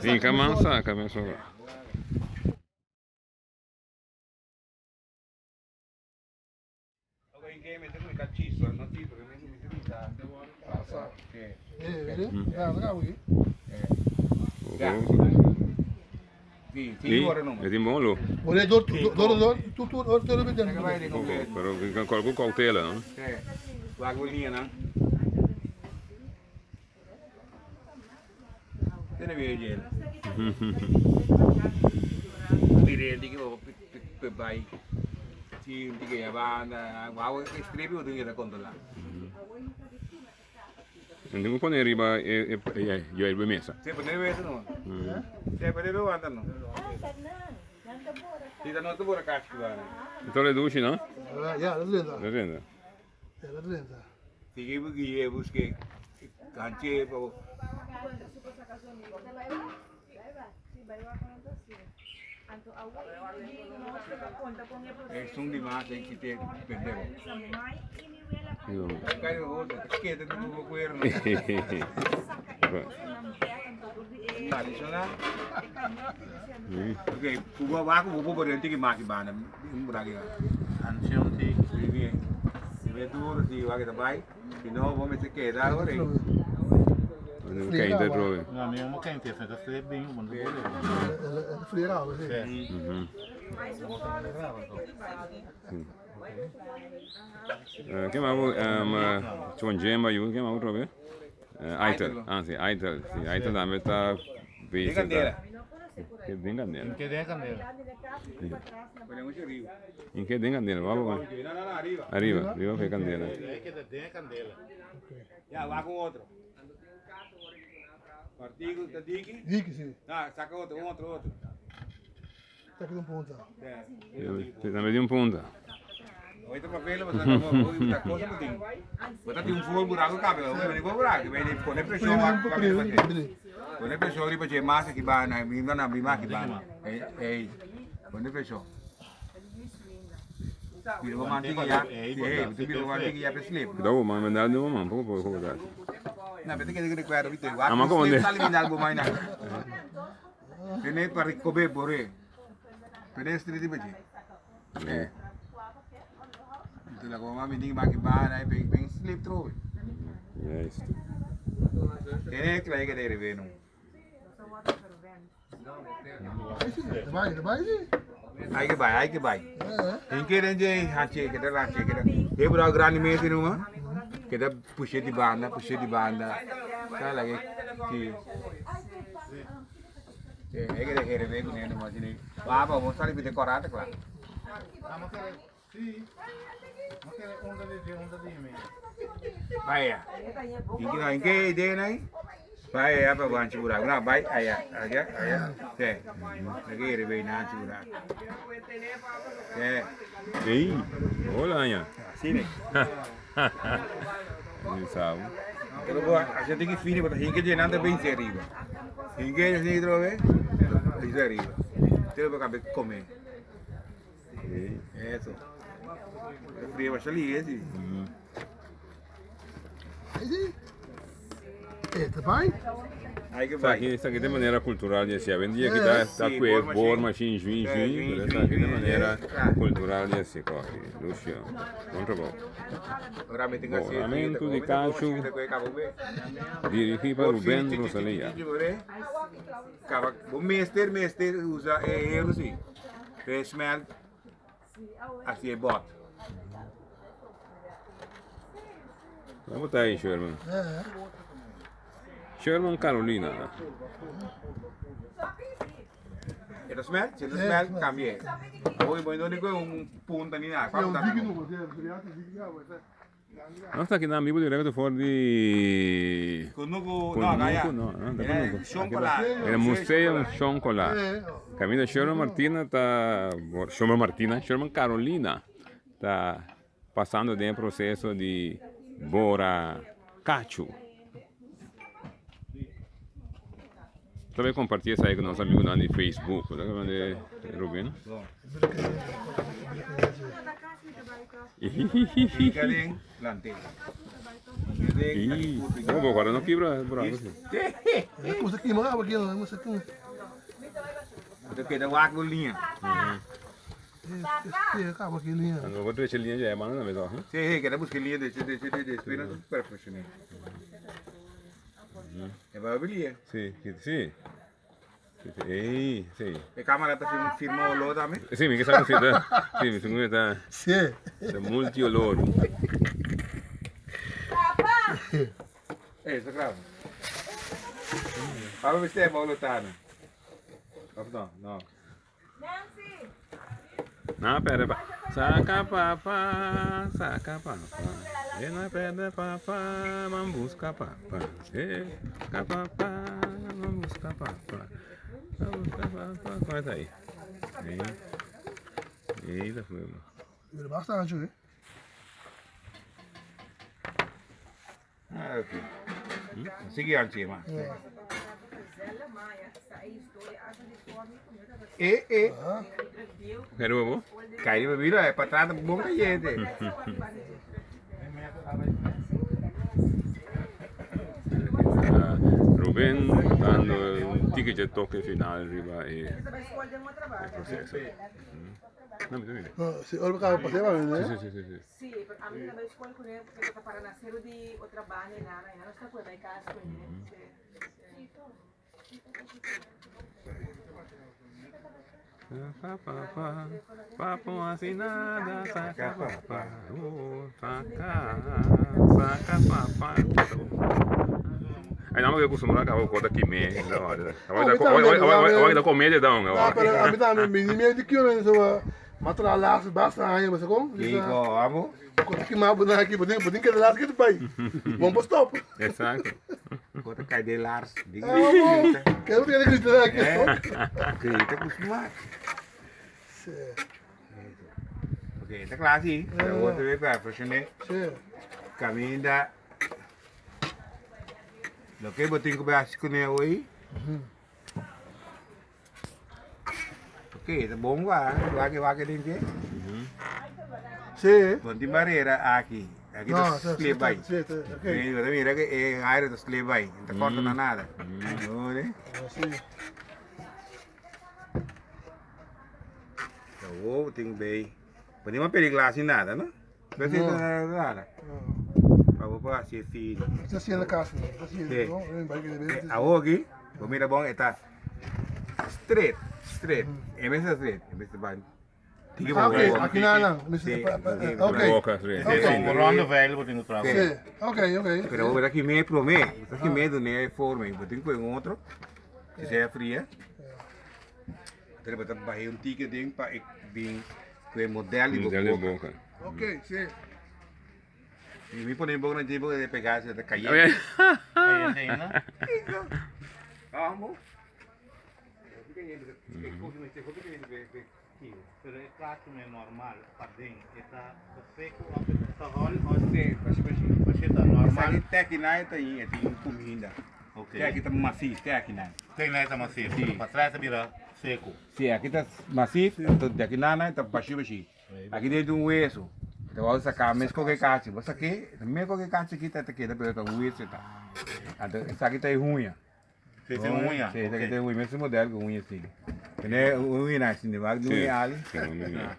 Hinka man saka mesora. E tin bon lo. Pero con algun cautela, no? Nan tin ku pone riba e e mesa. E ta reduci no? Ta drenta. Kainta atrobe. Ke mas bo Chon Jemba yu ke mas bo trobe? Aitel, ah si Aitel, si Aitel tambe ta bisa ta. Ke den kandela. Ke den kandela. In ke den kandela, wak bo. Ariba, ariba ke kandela. Ke den kandela. Ya, wak un otro. Partigo ta diki? Diki, si. No, saca otro, un otro, otro. Saca di un punta. Tambe di un punta. Hoy ta papel, bo ta bo ta cosa bo tin. Bo ta tin un fuego buraco cabe, bo bini bo buraco, bini pone presión wak wak riba dje. Pone presión riba dje mas aki banda, mi no na mi mas aki banda. Ey, ey, pone presión. Bira bo man tiki ya, si hey, bo ta bira bo man tiki ya pe slip. Cuidado bo man, manda bo man, poco poco bo ta haci. Na, pe ta keda keda cuero bite, wak Ama como slip de. sali minal bo man na. Tene pa recobe bore. Pone street riba dje. Eh. Entonces la goma mi ding baki bana e ben ben slip trobe. Juist. Tene klei ke dere beno. Bai, bai, si. Ai ke bai, ai ke bai. In ke den je hanche ke da hanche ke da. E bra grandi mese numa. Ke da pushe di banda, pushe di banda. Sa la ke si. E ke de here be ku ne numa sini. Baba, bo sali pite korata kla. Vaya. In ke idea nai? Vaya ya pa wanchi buraku. Na bai aya, aya, aya. Te. Ke here be na hanchi buraku. Te. Ey, hola aña. Así ne. Ni sabe. Pero bo así tiki fini bota hinke je nanda ben se arriba. Hinke je ni trove. Se arriba. Te lo cabe come. Ey. Eso. Frío va a salir, ese. Si. E ta bai. Ai ke bai. Esaki, esaki ta manera cultural di haci. Awendia ki ta ta Sí, cu e boor boor machine. machine, juin, Sí, juin, juin, pero juin, esaki ta juin, manera ja. cultural di haci coge. Lucio, bon trabou. Ora mi tin haci Boramento di cachu dirigi pa Ruben Rosalia. Caba, bo mester, mester usa e hero si. Pe smelt asi e bot. Laat me aí, Sherman. Sherman Carolina. E ta smelt? Si e ta smelt, cambie. Oye, bo no ni un punta ni nada. Nos ta aki nan bibu directo for di Kunuku, no, no, ya. no, no ta Kunuku. Shonkola. El Museo Shonkola. Caminda Sherman Martina ta Sherman Martina, Sherman Carolina ta pasando den e proceso di bora cachu. Ta bay comparti esaki cu nos amigunan di Facebook. Ta mande Ruben. Oh, bo no kibra buraco si. Cosa kima aqui, não, cosa kima. Te queda wak bo linha. Caba aqui linha. Não vou deixar linha já é mano na mesa. Sí, sí, queda buscar linha de de de de espera perfeccionar. E ba bilia. Sí, sí. Ey, sí. E cámara ta firma olor tambe. Sí, mi ke sa si ta. Sí, mi según ta. Sí. Ta multi olor. Papa! Eh, sa grava. Papa viste ba olor tana. Of no, no. Nancy! Na perde pa. Saca papa, saca papa. E na perde papa, man busca papa. E saca papa, man busca papa. Man busca papa. Como ta ahí? Ey. Ey, ta fue. Pero basta ancho, eh. Ah, ok. Sigui anchi, ma. E, e. Pero bobo? Cai di bebida, é para trás bom caliente. Ruben dando un ticket de toque final riba e e proceso. No, mi mira. No, si ora acaba pasea ba, Sí, eh. sí, sí, sí, sí. Sí, pero ami ta bai skol kuné porque ta para na seru di otra banda i nada, i nan no sta por bai kas kuné. Sí, sí. Saca papá, papo así nada, saca papá, oh, saca, saca papá. Ay, nada más que acostumbrar a acabar con aquí me. Awak kita comedia dong. Ah, pero a mi tambe, mi ni medo di kio men, so matra laatste basta aña, mas kon? Kiko, amo. Kota ki ma bonan aki, botin botin keda laatste keer bai. Bon pa stop. Exacto. Kota cai de lars. Ah, bom. Quero que ele grite aqui. Grita com smart. Sí. Ok, ta klaar sí. Pero vos te ves perfeccioné. Sí. Caminda. Lo que botin ku bas kuné hoy. Ok, ta bon wa, wa ke wa ke den ke. Sí. Bon tin barrera aki. Aki No, ta sí, slip by. sí, sí, ok. Sí, bo ta mira ke e aire ta slip by. No ta corta na nada. No, ne? Sí. Ta wo tin bay. Bo tin peliglasi nada, no? Bo tin nada. Pa bo por hasi e fini. Está haciendo casa, está haciendo, Sí. no? Ven, vai que debe. Awo aki, bo mira bon e ta straight, straight. E mester straight, e mester ban. Tiki Ah, bo ok, bo. aki na nan. Sí, Ok. Boca, sí. Ok. Sí. Ronde veil bo tin ku traha. Sí. Ok, ok. Pero bo aki me prome, bo ta ki me dune e forma, bo tin ku un otro. Si sea fria. Pero bo ta bahe un tiki den pa e bin ku e model di bo Model de boca. boca. Ok, sí. Y mi pone boca na dje boca de pegar se ta A cayendo. ver. Cayente ainda. Amo. Pero e kachu me normal, paden, e ta seco, ta hol, o Sí, bashi bashi. bashi ta normal. Esaki teki na ta aí, tem comida. Ok. Teki ta macio, teki na. Tem na ta macio. Pa trás ta bira seco. Sí, aqui tá macio, então daqui na na tá baixo baixo. Aqui dentro um hueso. Então vou sacar mesmo qualquer cacho. Vou sacar, mesmo qualquer cacho aqui tá aqui, tá pero tá um hueso tá. Então essa aqui tá unha. Tem tem unha. Sí, essa aqui tem unha, mesmo modelo com unha assim. Né, unha na assim, vai de unha ali. Sí, unha.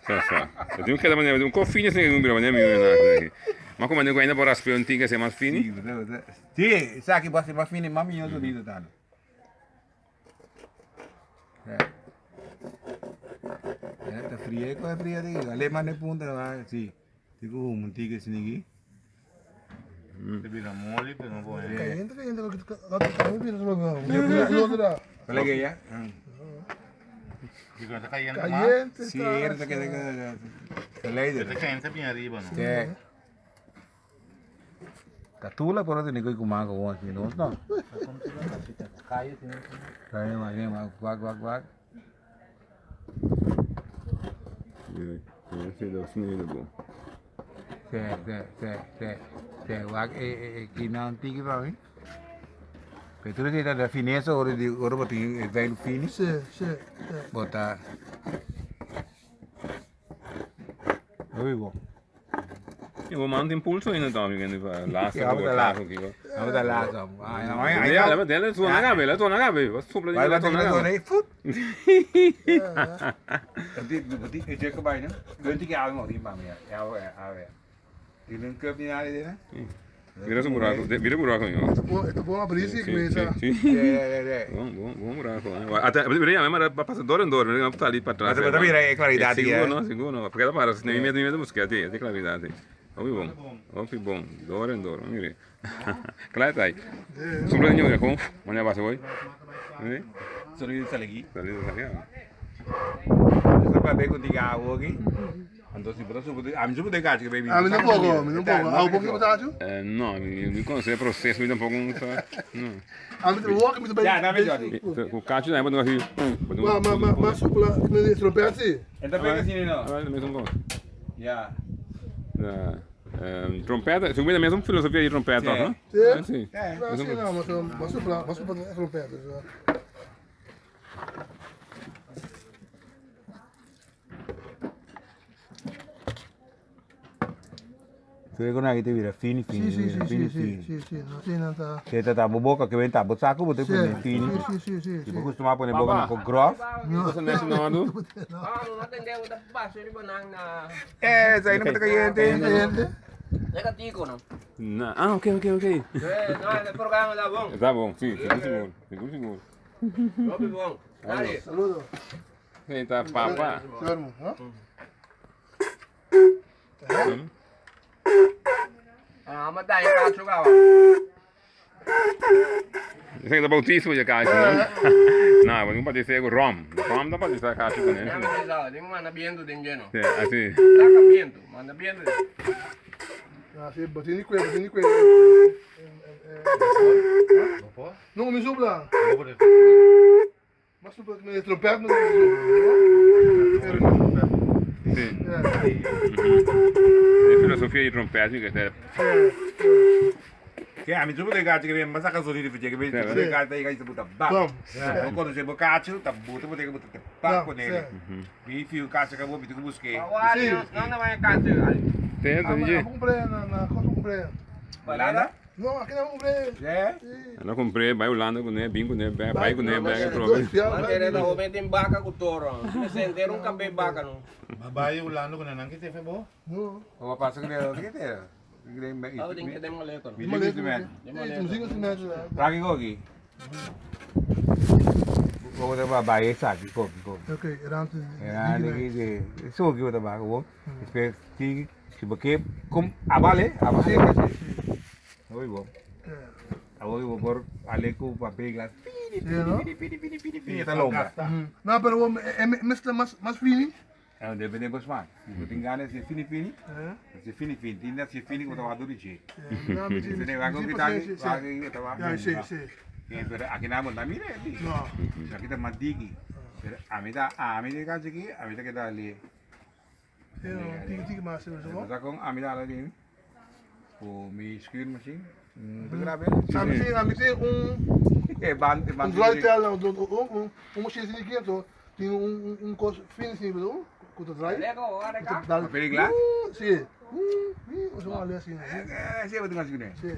Sa, sa. Eu tenho que dar maneira, um cofine assim, não vira maneira minha. Mas como eu ainda por raspar um tinha que ser mais fino. Sí, essa aqui pode ser mais fina, mais minha bonita tá. É. É, tá fria, qual é fria aí? Ale mane punta, vai, sí. Tipo um tigre assim aqui. Te bira mole, pero não vou. Caliente, caliente, lo que tá vindo logo. Não, Qual é que é? Digo, ta cayente mais. Caliente. Sí, era que que Ta leider. cayente bem arriba, no. É. Tatula por tene ku man gewoon así, nos no. Kaya wak, wak, wak, wak, wak. Se, se, se, se, se, wak e, e, e kinan tiki pa mi. Pero tu ta da fineza ora di ora bo tin e veil fini. Se, se, se. Bo ta Hopi bon. E bo man tin pulso ainda Tommy kende pa lasa Ja, bo ta trago lasa. kiko. Abo ta lasa. Ai, ai, ai. Ya, la dele suena gabe, la suena gabe. Ba supla Vai di la bater suena na zona gabe. aí, fut. Di di di je ko bai no. Gunti ke algo di mami ya. Ya a ver. Di nun cup ni nada de, né? Mira su buraco, mira buraco yo. Ito bom abrir sim, Sí, começa. sí, sí. É, é, é. Bom, bom, bom buraco. Né? Até, mira, mas va passa dor em dor, mira, va ali para trás. Mas mas mira, é claridade, Seguro, é. não, seguro, não. Porque para, nem medo, nem medo buscar, tem, tem claridade. Opi bom. Opi bom. Dor em dor, mire. Claro tá aí. Supla de ñoño, ¿cómo? Mañana pasa hoy. ¿Eh? Solo eu salí. Salido, salido. Só para ver contigo água aqui. Então se você subo, a mim subo de gato que baby. Ah, mi tampoco, mi tampoco. Ah, un poquito muchacho. No, mi conoce el proceso, mi tampoco no sabe. No. Ah, mi walk mi Ja, nou weet je wat. Com cacho não, mas não assim. Ma ma ma ma supla, me trompeta sim. Então pega assim, não. Ah, mesmo coisa. Ja. Trompeta, segundo a mesma filosofia de trompeta, Sim. não? Sim. Sim. É. Não, sim, não, mas mas supla, mas supla trompeta. Tu con aí te vira fini Sì, fini, sì, sì, fini sì, sì, fini. sì, sì, no, sì, non ta. Você tá tá boca que vem tá bo saco, bote Sì, fini. sì, sì, sì, Se sì. você costuma pôr boca no groff. Você mexe no ando? Ah, não atendeu, da passo ele bonang na. É, isso aí não tá caliente. Gente, Negativo, não. Não. Ah, ok, ok, ok. É, não, é programa da bom. Tá bom, sim, seguro, seguro. Seguro, seguro. Bom, bom. Dale. saludo. Sim, tá, papá. Fermo, no? Ah, mas daí tá jogava. Esse aqui é bautismo de cacho, né? Não, vamos batizar com rom. Rom dá batizar cacho com Já né? me dizia, tem manda viento de lleno. É, assim. Saca viento, manda viento. Ah, sì, bottini qui, bottini qui. No, mi supla. Ma supla me trompeta, mi supla. Sim. Eh, É filosofia de trompete que é. Que a mim subo de gato que vem, mas a casa de que vem, É, de gato aí que buta ba. Bom. Não quando você bocacho, tá buta bote que buta pa com ele. Sì. Mi fio cacho que vou me tu busque. Não, não vai câncer. Tem, Ah, tem, ma gente. comprei na na cosa comprei. Holanda? No, aqui não comprei. É? Eu não comprei, vai Holanda com né, bem com né, vai com né, vai prova. Mantere da homem tem vaca com touro. Se um café vaca não. Babai ulando ko na nang kite febo. No. O passa que ele que tem. Ah, tem que ter maleta. Mi digo Musica si mette. Ragi gogi. Vou botar babai essa aqui, gogi, gogi. Ok, erante. É, de que so que botar ba, go. Espera, ti, se porque com abale, abale. Oi, bom. Oi, bom, por aleco papel glass. Sì, no? Pini, pini, pini, pini, tá longa. No, però è messa mais mais fini. É, depende do smaak. Se tem ganas de fini fini, Eh? se fini fini, tem se fini com o duriche. No, mi Se ne va con que tá, va que tá Ja, sì, sì. Pero aqui na monta mire, No. Aqui tá mandiki. Pero a mí tá, a mí de cacho aqui, a mí tá que tá ali. Sì, no, tiki tiki mais, insomma. Tá com a mí tá ali. O mi screen machine. Não grave. Sabe se, a tem um É band, um band. draaitijl, um um machine assim aqui, então tem um um coisa fino assim, viu? Com o dry. Lego, agora cá. Papel glass? Sì. Insomma, ali assim. É, sim, vou ter que Sì.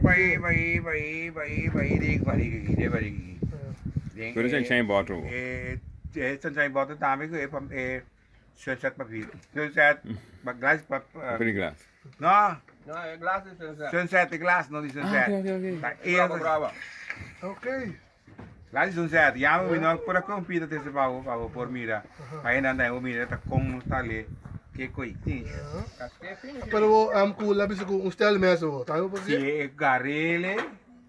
Vai, vai, vai, vai, vai, vai, vai, vai, vai. Pero já tinha bottle. Eh, eh, sunshine bottle dami ko eh, pam, eh, sunset papel. Sunset, mag glass, pap, Papel glass. no, Não, é glass de sunset glass, no di sunset. Ah, ok, ok, ok. Ta, Brava, eh, brava. Ok. glass sunset, ya mo no por computer te se pago, pago por mira. Aí nanda eu mira ta con tale que coi. Sì, Casquei fino. Però am com la bisa com um style mesmo, tá? Eu sì, e garele,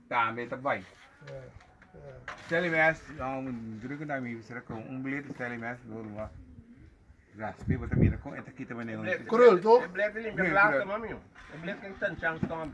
tambe ta vai. Stelle mes, um, druk na mi, será com um bilhete stelle mes, do do. Raspe, bota mira com eta kita mané. Krul, toch? É bled limpa glass, mami. É bled que tem chance também.